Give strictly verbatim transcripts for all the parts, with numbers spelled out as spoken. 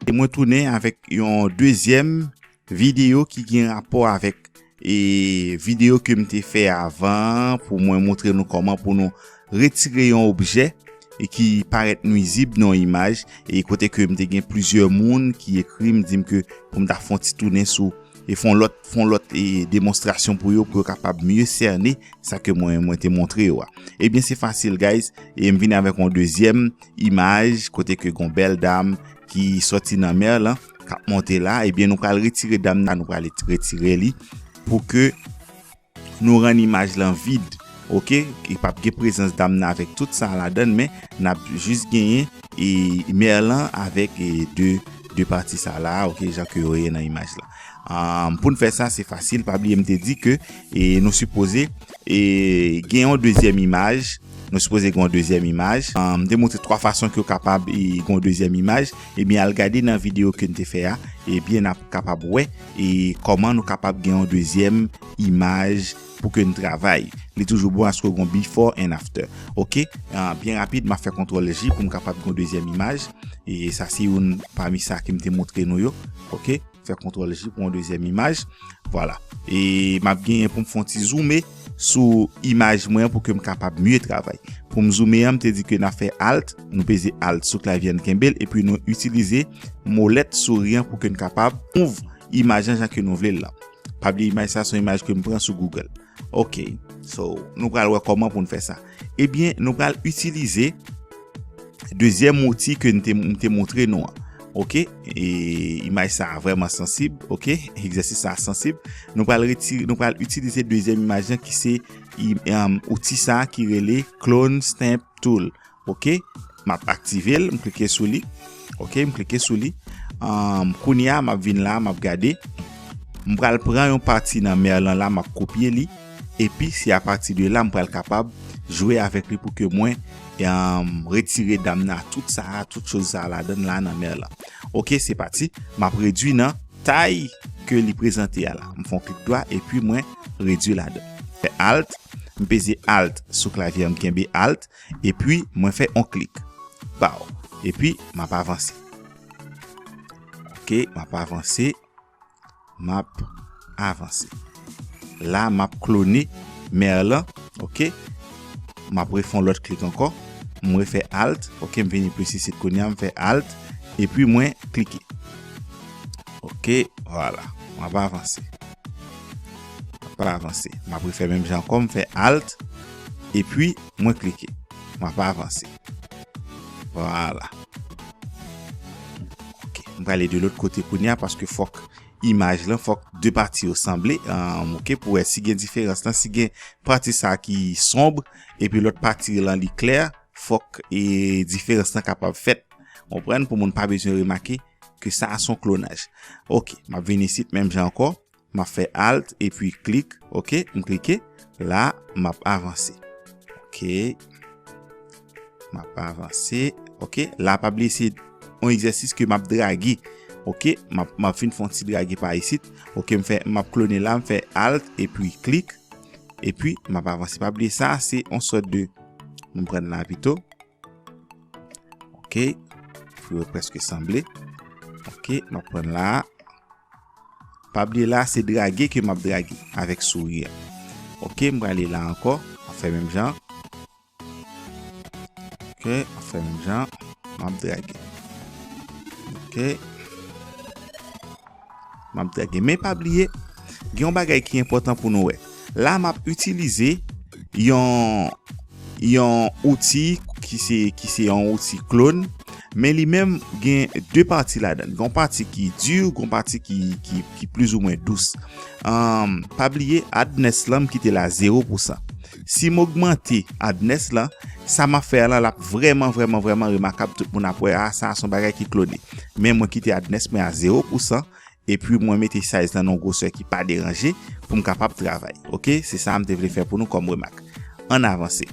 E mwen tounen avèk yon dezyèm videyo ki gen rapò avèk e videyo ke m te fè avan pou mwen montre nou kòman pou nou retire yon objè e ki parèt nwizib nan yon imaj, e kote ke m te gen plizyè moun ki ekri m, di m ke pou m ta fè yon ti tounen sou e fè yon lòt, fè yon lòt e demonstrasyon pou yo, pou yo kapab mye sène sa ke mwen, mwen te montre yo a. Ebyen, se fasil, guys. E m vini avèk yon dezyèm imaj kote ke gon bèl dam ki sòti nan mè lan k ap monte la. Ebyen, nou pral retire dam nan, nou pral retire li pou ke nou rann imaj lan vid. Oke? E p ap gen prezans dam nan avèk tout sa ladan l, men n ap jis genyen e mè lan avèk e de, de pati sa la, oke, jan ke yo ye nan imaj la. Ahn, pou n fè sa, se fasil. Pa bliye m te di ke e nou sipoze e gen yon dezyèm imaj. Nou sipoze gen yon dezyèm imaj. Ahn, m te montre twa fason ke w kapab e gen yon dezyèm imaj. Ebyen, al gade nan videyo ke n te fè a. Ebyen, n ap kapab wè e kòman nou kapab gen yon dezyèm imaj pou ke n travay. Li toujou bon aske w gen yon before and after. Oke? Ahn, byen rapid, m ap fè kontwòl J pou m kapab gen yon dezyèm imaj. E sa se youn pami sa ke m te montre nou yo. Oke? Fè kontwòl J pou yon dezyèm imaj. Vwala. E m ap genyen pou m fè yon ti zoume sou imaj mwen an pou ke m kapab mye travay. Pou m zoume an, m te di ke n ap fè Alt, nou peze Alt sou klavye a, n kenbe l, epi nou itilize molèt souri an pou ke n kapab move imaj lan jan ke nou vle l lan. Pa bliye imaj sa se yon imaj ke m pran sou Google. Oke. So, nou pral wè kòman pou n fè sa. Ebyen, nou pral itilize dezyèm outi ke n te, m te montre nou an. Oke? E imaj sa a vrèman sansib, oke? Egzèsis sa a sansib. Nou pral retire, nou pral itilize dezyèm imaj lan ki se i- em, outi sa a ki rele Clone Stamp Tool. Oke? M ap aktive l, m klike sou li. Oke, m klike sou li. Ahn, kounye a, m ap vin la, m ap gade. M pral pran yon pati nan mè lan la, m ap kopye li. Epi, se apati de la, m pral kapab jwe avèk li pou ke mwen, ahn, retire dam nan, tout sa a, tout choz sa a ladan l la nan mè lan. Oke, se pati. M ap redwi nan tay ke li prezante a la. M fè yon klik dwa, epi mwen redwi ladan. Fè Alt, m peze Alt sou klavye a, m kenbe Alt, epi mwen fè yon klik. Baw. Epi, m ap avanse. Oke, m ap avanse. M ap avanse. La, m ap klone mè lan. Oke. M ap refè yon lòt klik ankò. M refè Alt. Oke, m vini plis isit kounye a, m fè Alt. Epi mwen klike. Oke, vwala. M ap avanse. M ap avanse. M ap refè menm jan ankò, m fè Alt. Epi mwen klike. M ap avanse. Vwala. Oke, m prale de lòt kote kounye a paske fòk imaj lan, fòk de pati yo sanble, ahn, oke, pou wè si gen diferans lan, si gen pati sa ki sonb, epi lòt pati lan li klè, fòk e diferans lan kapab fèt. Konprann? Pou moun pa bezwen remake ke sa a se yon klonaj. Oke, m ap vin isit menm jan ankò. M ap fè Alt epi klik. Oke, m klike. La, m ap avanse. Oke. M ap avanse. Oke, la pa bliye se yon egzèsis ke m ap drage. Oke, m ap, m ap fin fè yon ti drage pa isit. Oke, m fè, m ap klone la, m fè Alt epi klik. Epi, m ap avanse. Pa bliye sa, se yon sòt de, m pran la pito. Oke, pou yo prèske sanble. Oke, m ap pran la. Pa bliye la, se drage ke m ap drage avèk souri an. Oke, m prale la ankò, m ap fè menm jan. Oke, m ap fè menm jan, m ap drage. Oke. M ap drage. Men pa bliye, gen yon bagay ki enpòtan pou nou wè. La, m ap itilize yon, yon outi ki se, ki se yon outi klon, men li menm gen de pati ladan l. Gen yon pati ki di, gen yon pati ki, ki, ki plizoumwen dous. Ahn, pa bliye, hardness lan, m kite l a zewo pousan. Si m ogmante hardness lan, sa m ap fè a la, l ap vrèman, vrèman, vrèman remakab. Tout moun ap wè, a, sa a se yon bagay ki klone. Men mwen kite hardness mwen a zewo pousan, epi mwen mete size lan nan yon gwosè ki pa deranje pou m kapab travay. Oke, se sa m te vle fè pou nou kòm remak. Ann avanse.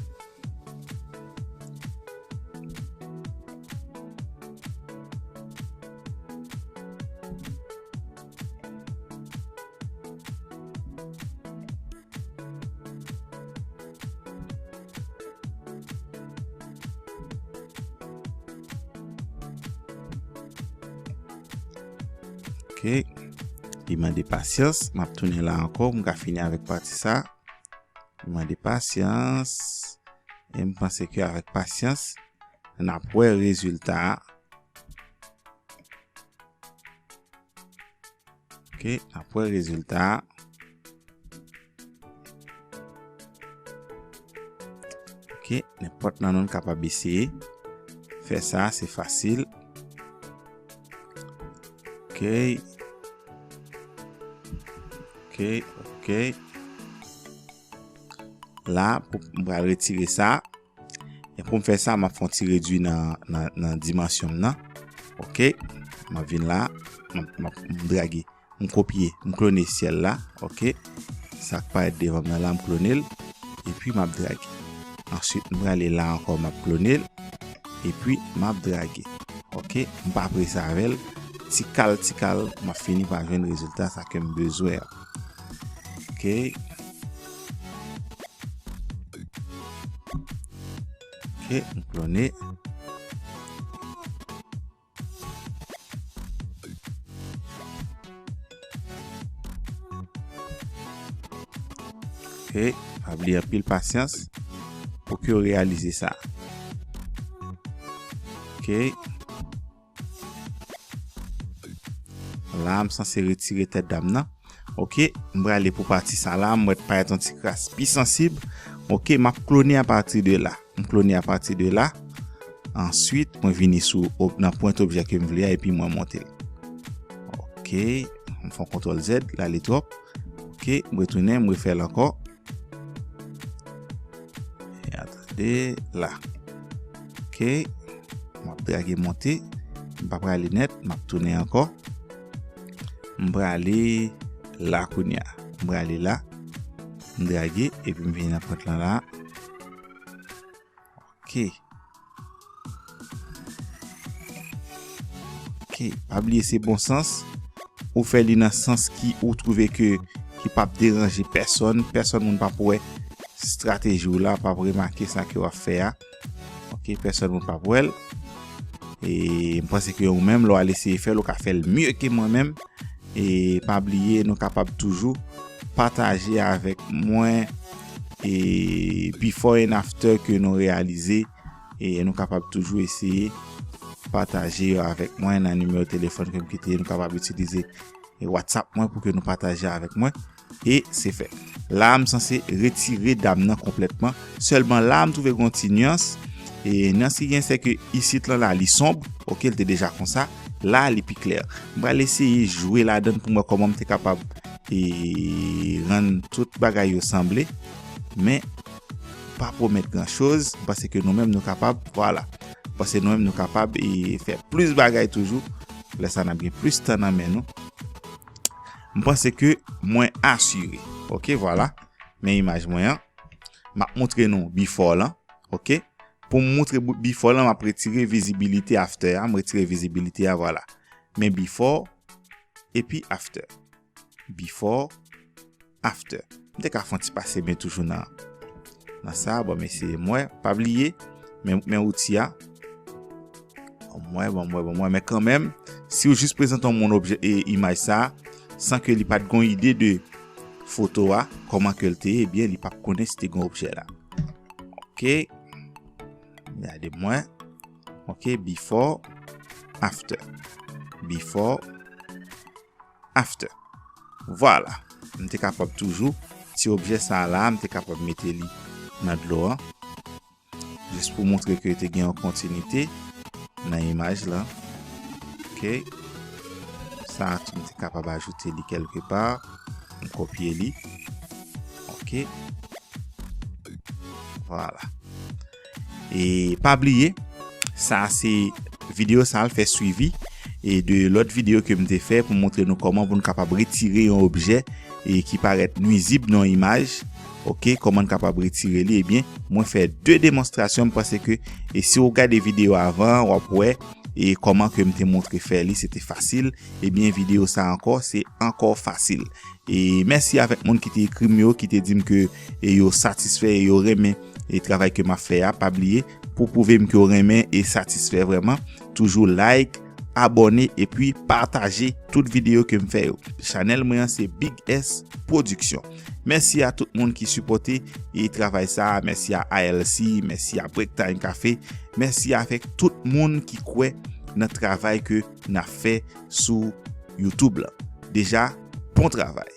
Ok. Li mande pasyans. M ap tounen la ankò pou m ka fini avèk pati sa. Li mande pasyans. E m panse ke avèk pasyans, n ap wè rezilta a. Ok, n ap wè rezilta a. Ok, nenpòt nan nou kapab eseye fè sa, se fasil. Ok. Ok, ok. La, pou m pral retire sa. E pou m fè sa, m ap fè yon ti redwi nan, nan, nan dimansyon m nan. Ok. M ap vin la, m ap, m ap, m drage, m kopye, m klone syèl la. Ok. Sa k parèt devan m nan la, m klone l. Epi m ap drage. Answit, m prale la ankò, m ap klone l. Epi m ap drage. Ok. M pa prese avè l. Ti kal, ti kal, m ap fini pa jwenn rezilta sa ke m bezwen an. Ok. Ok, m klone. Ok, pa bliye anpil pasyans pou ke w reyalize sa. Ok. La, m sanse retire tèt dam nan. Ok, m prale pou pati sa la, m wè t parèt yon ti kras pi sansib. Ok, m ap klone apati de la. M klone apati de la. Answit, mwen vini sou ob-, nan pwent objè ke m vle a, epi mwen monte l. Ok, m fè yon kontwòl Z, la li twòp. Ok, m retounen, m refè l ankò. E atande la. Ok. M ap drage monte. M pa prale nèt. M ap tounen ankò. M prale la kounye a. M prale la. M drage. Epi m vini nan pwent lan la. Ok. Ok, pa bliye se bon sans. Ou fè li nan sans ki ou twouve ke, ki p ap deranje pèsonn. Pèsonn moun p ap wè estrateji w la, p ap remake sa ke w ap fè a. Ok, pèsonn moun p ap wè l. E m panse ke ou menm, lè w al eseye fè l, ou ka fè l mye ke mwen menm. E pa bliye, nou kapab toujou pataje avèk mwen e before and after ke nou reyalize. E nou kapab toujou eseye pataje yo avèk mwen nan nimewo telefòn ke m kite. Nou kapab itilize e WhatsApp mwen pou ke nou pataje avèk mwen. E se fèt. La a, m sanse retire dam nan konplètman. Sèlman la a, m twouve gen yon ti nyans. E nyans ki gen, se ke isit lan la, li sonb. Ok, l te deja konsa. La a, li pi klè. M pral eseye jwe ladan l pou m wè kòman m te kapab e rann tout bagay yo sanble. Men, pa pwomèt gran choz. M panse ke nou menm, nou kapab. Vwala. M panse nou menm, nou kapab e fè plis bagay toujou. Lè sa, n ap gen plis tan nan men nou. M panse ke mwen asire. Ok, vwala. Men imaj mwen an. M ap montre nou before lan. Ok. Pou m montre bou-, before lan, m ap retire vizibilite after a. M retire vizibilite a, vwala. Men before, epi after. Before, after. M te ka fè yon ti pase men toujou nan, nan sa. Bon, mesye, mwen, pa bliye, men, men wouti a. Bon, mwen, bon, mwen, bon, mwen, men kanmenm, si w jis prezante yon moun objè, e, imaj sa, san ke li pa t gon ide de foto a, kòman ke l te ye, ebyen, li p ap konnen si te gon objè la. Ok. Gade mwen. Ok, before, after. Before, after. Vwala. M te kapab toujou, ti objè sa a la, m te kapab mete li nan dlo an. Jis pou montre ke te gen yon kontinite nan imaj lan. Ok. Sa a tou, m te kapab ajoute li kèlke pa. M kopye li. Ok. Vwala. E pa bliye, sa se videyo sa a, l fè swivi e de lòt videyo ke m te fè pou montre nou kòman pou n kapab retire yon objè e ki parèt nwizib nan yon imaj. Ok, kòman n kapab retire li? Ebyen, mwen fè de demonstrasyon, m panse ke, e si w gade videyo avan, w ap wè, e kòman ke m te montre fè li, se te fasil. Ebyen, videyo sa ankò, se ankò fasil. E mèsi avèk moun ki te ekri m yo, ki te di m ke, e yo satisfè e yo renmen e travay ke m ap fè a. Pa bliye, pou pwouve m ke w renmen e satisfè vrèman, toujou like, abòne epi pataje tout videyo ke m fè yo. Chanèl mwen an se Big S Production. Mèsi a tout moun ki sipòte e travay sa a. Mèsi a I L C, mèsi a Break Time Cafe, mèsi avèk tout moun ki kwè nan travay ke n ap fè sou YouTube la. Deja, bon travay.